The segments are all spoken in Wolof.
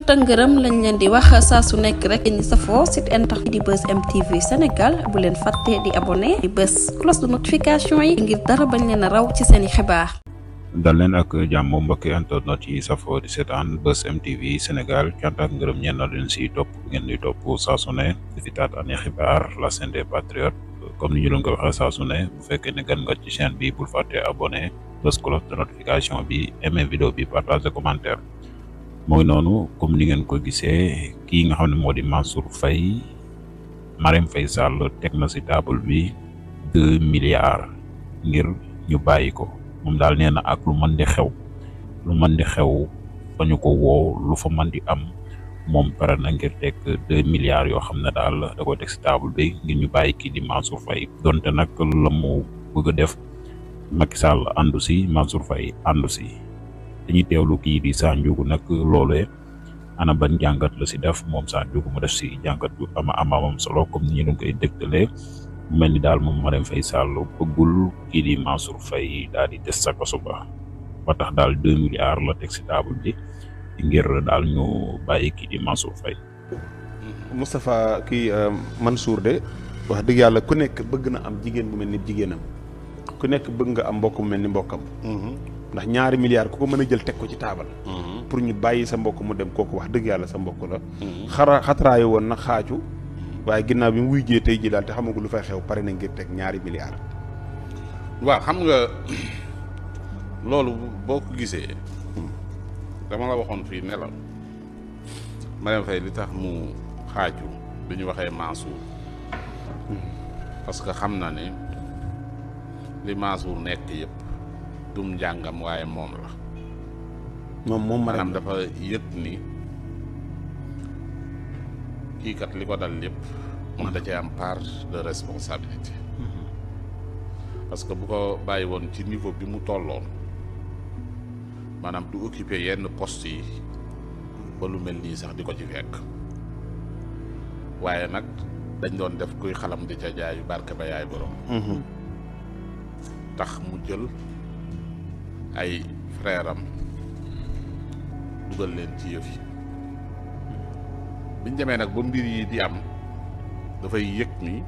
tëngërëm lañ leen di wax saa su nekk rek ñi safoo site internet di Buzz M TV Sénégal bu leen fàtte di abonné di bës cloche de notification yi ngir dara bañ leen a raw ci seeni xibaar. dal leen ak jàmm mbokki internet yi safoo di seetaan Buzz M TV Sénégal cant ak ngërëm ñeen na leen si topp ngeen di topp saa su ne di fi taataane xibaar la chaîne des patriotes comme ni ñu leen ko waxee saa su ne bu fekkee ne gan nga ci chaîne bi bul fàtte abonné bës cloche de notification bi aimé vidéo bi partage commentaire. mooy noonu comme ni ngeen ko gisee kii nga xam ne moo di Mansour Faye Marème Faye Sall teg na si table bi 2 milliards ngir ñu bàyyi ko moom daal nee na ak lu mën di xew fa ñu ko woo lu fa mën di am moom pare na ngir teg 2 milliards yoo xam ne daal da koy teg si table bi ngir ñu bàyyi kii di Mansour Faye donte nag la mu bëgg a def Macky Sall àndu si Mansour Faye àndu si. dañuy teewlu kii di Sa Ndiogou nag loolee ana ban jàngat la si def moom Sa Ndiogou mu def si jàngat yu amam solo comme ni ñu doon koy dégtalee mu mel ni daal moom Marème Faye Sall bëggul kii di Mansour Faye daal di des sa kaso ba tax daal 2 milliards la teg si table bi ngir daal ñu bàyyi kii di Mansour Faye. Moustapha Mansour de wax dëgg yàlla ku nekk bëgg na am jigéen bu mel ni jigéenam ku nekk bëgg nga am mbokk mu mel ni mbokkam. ndax 2 milliards ku ko mën a jël teg ko ci taabal pour ñu bàyyi sa mbokk mu dem kooku wax dëgg yàlla sa mbokk la xataraayu woon nag xaaju waaye ginnaaw bi mu wuy jee tey ji daal te xamagul lu fay xew pare na ngir teg 2 milliards waaw xam nga loolu boo ko gisee dama la waxoon fii ne la Marème Faye li tax mu xaaju bi ñu waxee Mansour parce que xam na ne li Mansour nekk yëpp dum njàngam waaye moom la moom maanaam dafa yëg ni kii kat li ko dal lépp moom da cee am part de responsabilité parce que bu ko bàyyi woon ci niveau bi mu tolloon maanaam du occuper yenn poste yi ba lu mel nii sax di ko ci fekk waaye nag dañ doon def kuy xalam di ca jaayu barke ba yaay borom tax mu jël ay frère am dugal leen ci yëf yi biñ demee nag ba mbir yi di am dafay yëg ni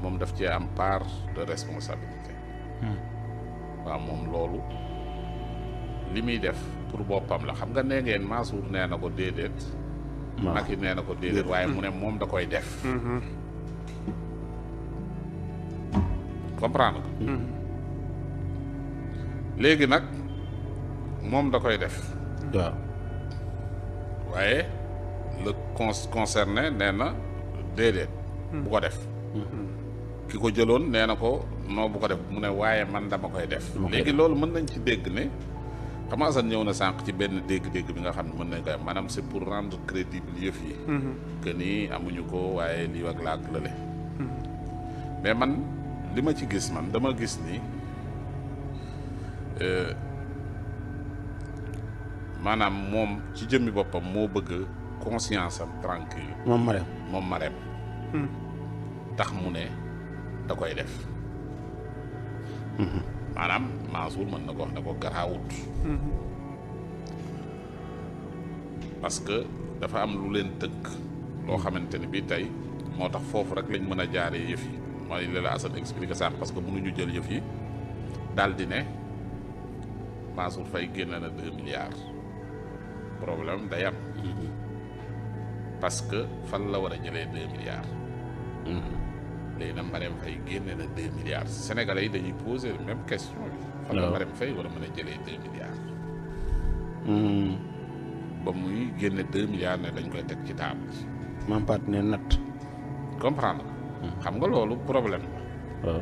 moom daf cee am part de responsabilité waaw moom loolu li muy def pour boppam la xam nga nee ngeen Mansour nee na ko déedéet Macky nee na ko déedéet waaye mu ne moom da koy def comprendre nga léegi nag moom da koy def waaw waaye le concerné nee na déedéet bu ko def ki ko jëloon nee na ko non bu ko def mu ne waaye man dama koy def léegi loolu mën nañ ci dégg ne xam nga Assane ñëw na sànq ci benn dégg-dégg bi nga xam ne mën nañ koy maanaam c'est pour rendre crédible yëf yi que nii amuñu ko waaye lii wag laak lële mais man li ma ci gis man dama gis ni maanaam moom ci jëmmi boppam moo bëgg conscience am tranquille moom Marème tax mu ne da koy def maanaam Mansour mën na ko wax ne ko garaawut parce que dafa am lu leen tënk loo xamante ni bii tey moo tax foofu rek lañ mën a jaaree yëf yi mooy li la Assane expliqué sànq parce que mënuñu jël yëf yi daal di ne Mansour Faye génne na 2 milliards problème day am parce que fan la war a jëlee 2 milliards léegi nag Marème Faye génne na 2 milliards Sénégalais yi dañuy poser même question bi fan la Marème Faye war a mën a jëlee 2 milliards ba muy génne 2 milliards ne dañ koy teg ci table mam pat ne natt comprendre xam nga loolu problème la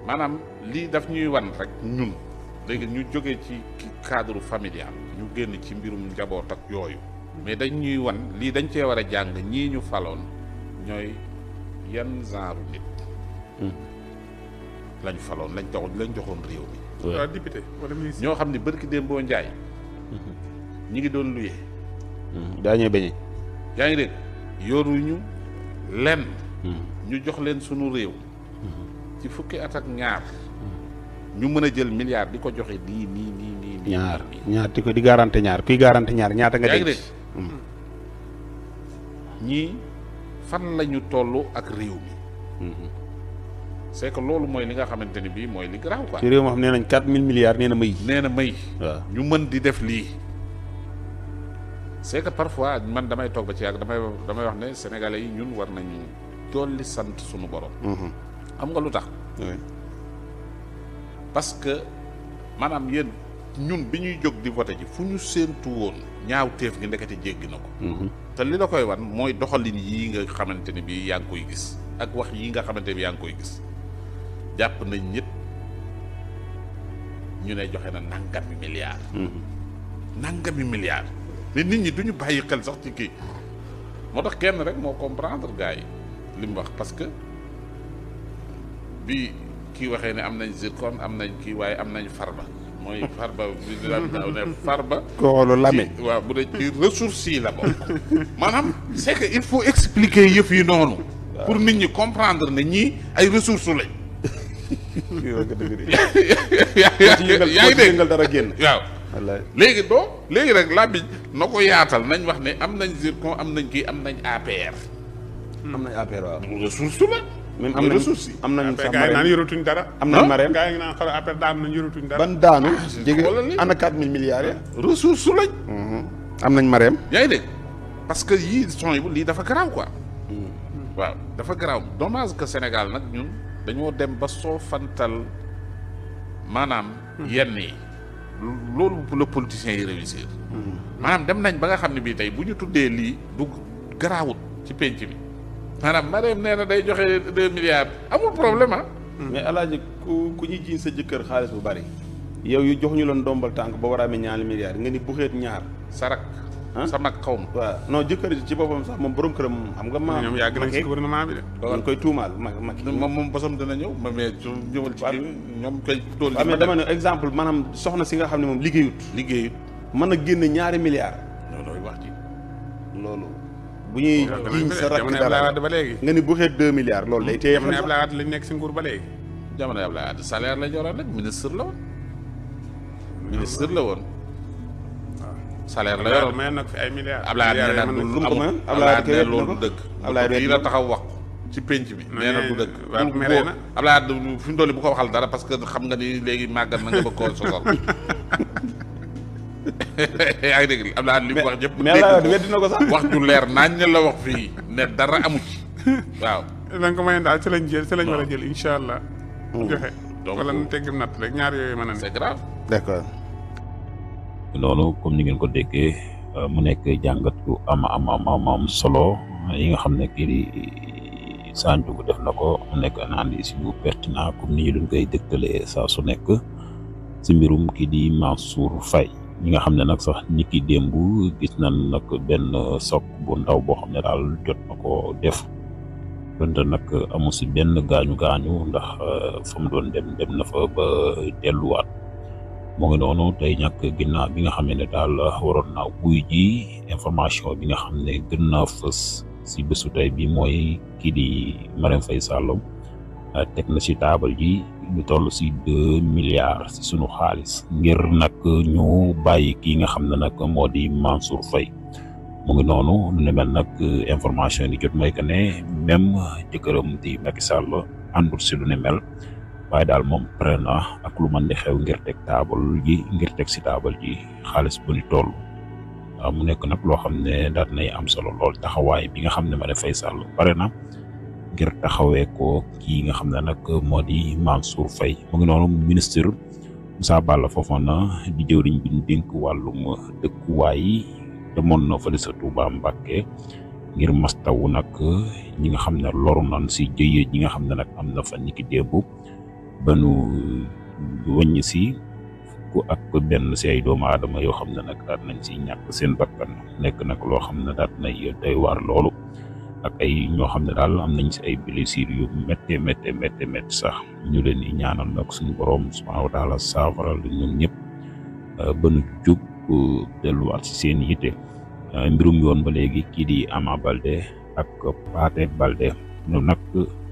maanaam lii daf ñuy wan rek ñun léegi ñu jógee ci cadre familial ñu génn ci mbirum njaboot ak yooyu mais dañ ñuy wan lii dañ cee war a jàng ñii ñu faloon ñooy yan genre nit lañ faloon lañ joxoon réew mi waaw député wala ministre ñoo xam ne bërki Dembo Njaay ñi ngi doon luyee daañee beñe yaa ngi dégg yoruñu lenn ñu jox leen sunu réew ci fukki at ak ñaar ñu mën a jël milliard di ko joxe nii ñaar di garanté ñaar kuy garanté ñaar ñaata nga denc. ñii fan lañu toll ak réew mi. c'est que loolu mooy li nga xamante ni bii mooy li garaaw quoi. ci réew moo xam nee nañ 4000 milliards nee na may. waaw ñu mën di def lii. c'est que parfois man damay toog ba ci yàgg damay wax ne sénégalais yi ñun war nañu dolli sant suñu borom. xam nga lu tax. parce que maanaam yéen ñun bi ñuy jóg di voté ji fu ñu séentu woon ñaaw teef gi ndekete jéggi na ko. te li la koy wan mooy doxalin yii nga xamante ni bii yaa ngi koy gis ak wax yii nga xamante bi yaa ngi koy gis jàpp nañ nit ñu ne joxe na nangami milliards. nangami milliards. mais nit ñi duñu bàyyi xel sax ci kii moo tax kenn rek moo comprendre gars yi li mu wax parce que bi kii waxee ne am nañ zircon am nañ kii waaye am nañ farba mooy farba bi ne farba koolu lame waaw bu dee ci ressources yi la bokk maanaam c'est que il faut expliquer yëf yi noonu pour nit ñi comprendre ne ñii ay ressources lañ yaa ngi dégg dara génn waaw léegi léegi rek làmmiñ na ko yaatal nañ wax ne am nañ zircon am nañ kii am nañ APR. am nañ APR waaw. ressource la. même am nañ ressource yi am nañ. gaa yi naan yoratuñ dara. am nañ marraine gaa yi naan xoolal APR daanu nañ yoratuñ dara. ban daanu. jege ana 4000 milliards ya. ressource lañ. am nañ marraine. yaa ngi dégg parce que yii son yi lii dafa garaaw quoi. waaw dafa garaaw dommage que Sénégal nag ñun dañoo dem ba soofantal maanaam yenn yi. loolu la politiciens yi réussir maanaam dem nañ ba nga xam ne bii tey bu ñu tuddee lii du garaawut ci penc bi maanaam Marème nee na day joxe 2 milliards amul problème ah. mais alaaji ku ñuy jiiñ sa jëkkër xaalis bu bari yow yu jox ñu loon ndombal tànk ba war a amee ñaari milliards nga ni bu xeet ñaar sarak sa mag xaw ma waaw non jëkkër ji ci boppam sax moom borom këram xam nga ma ñoom yàgg nañ ci gouvernement bi de dañ koy tuumaal ma moom bosam dina ñëw mais su ñëwal ci ñoom koy tool mais dama ne exemple maanaam soxna si nga xam ne moom liggéeyut mën a génne ñaari milliards loolu wax ci loolu bu ñuy jiiñ sa rakk dara ba léegi nga ni bu xeet 2 milliards loolu day téye jamono Abdoulaye Wade lañ nekk si nguur ba léegi jamono Abdoulaye Wade salaire la joroon rek ministre la woon salaire la yoroon may nag fi ay milliards Abdoulaye ne loolu dëgg Abdoulaye la taxaw wax ci penc bi nee na du dëgg Abdoulaye fi mu toll bu ko waxal dara parce que xam nga ni léegi màggat na nga bëgg koo sosal yaa ngi dégg Abdoulaye li mu wax ñëpp mais Abdoulaye weddi na ko sax wax ju leer naañ la wax fii ne dara amu ci waaw danga ko mayen daal ci lañ war a jël insha allah joxe wala nu teggim natt rek ñaar yooyu mën a ne c'est grave d'accord loolu comme ni ngeen ko déggee mu nekk jàngat yu am solo yi nga xam ne kii di Sandiougu def na ko mu nekk analyse yu pertinent comme ni ñu doon koy dégtalee saa su nekk si mbirum kii di Mansour Faye ñi nga xam ne nag sax ni ki démb gis nañ nag benn soog bu ndaw boo xam ne daal jot na ko def donte nag amu si benn gaañu ndax fa mu doon dem na fa ba delluwaat moo ngi noonu tey ñàkk ginnaaw bi nga xam ne daal waroon naa wuy ji information bi nga xam ne gën naa fës si bésu tey bi mooy kii di Marème Faye Sall teg na si taabal ji ñu toll si 2 milliards si sunu xaalis ngir nag ñu bàyyi kii nga xam ne nag moo di Mansour Faye mu ngi noonu lu ne mel nag information yi jot mooy que ne même jëkkëram di Macky Sall àndul si lu ne mel waaye daal moom pare na ak lu mën di xew ngir teg si taabal ji xaalis bu ni toll waaw mu nekk nag loo xam ne daal nay am solo lool taxawaay bi nga xam ne Marème Faye Sall pare na ngir taxawee ko kii nga xam ne nag moo di Mansour Faye mu ngi noonu ministre Moussa Balla Fofana di jëwriñ bi ñu dénk wàllum dëkkuwaay demoon na fële sa Touba Mbacké ngir mastawu nag ñi nga xam ne loru nan si jëye ñi nga xam ne nag am na fa niki démb ba nu wëññi si fukk ak benn si ay doomu aadama yoo xam ne nag daal nañ si ñàkk seen bakkan nekk nag loo xam ne daal nay doy waar loolu ak ay ñoo xam ne daal am nañ si ay blessures yu métte sax ñu leen di ñaanal nag suñu borom subhanahu wa taala saafara la ñoom ñëpp ba nu jub delluwaat si seen yitte mbirum yoon ba léegi kii di Ama Baldé ak Pathé Baldé ñoom nag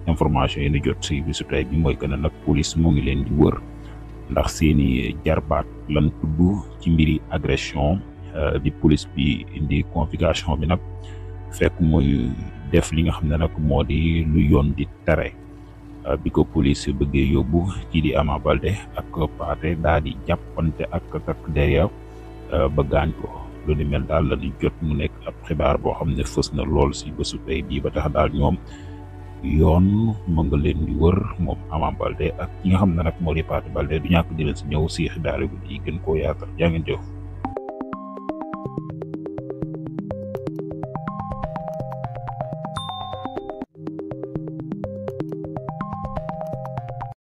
information yi ñu jot si bisu tey bi mooy que ne nag police mu ngi leen di wër ndax seeni jarbaat lan tudd ci mbiri agression bi police bi indi convocation bi nag fekk muy def li nga xam ne nag moo di lu yoon di tere bi ko police bëggee yóbbu ci di Ama Baldé ak Pathé daa di jàppante ak takk der ba gaañ ko lu ni mel daal la di jot mu nekk ab xibaar boo xam ne fës na lool si bésu tey bii ba tax daal ñoom yoon mu nga leen di wër moom Ama Baldé ak ki nga xam ne nag moo di Pathé Baldé du ñàkk di leen si ñëw si xibaar yi gën koo yaatal jaa ngeen jëf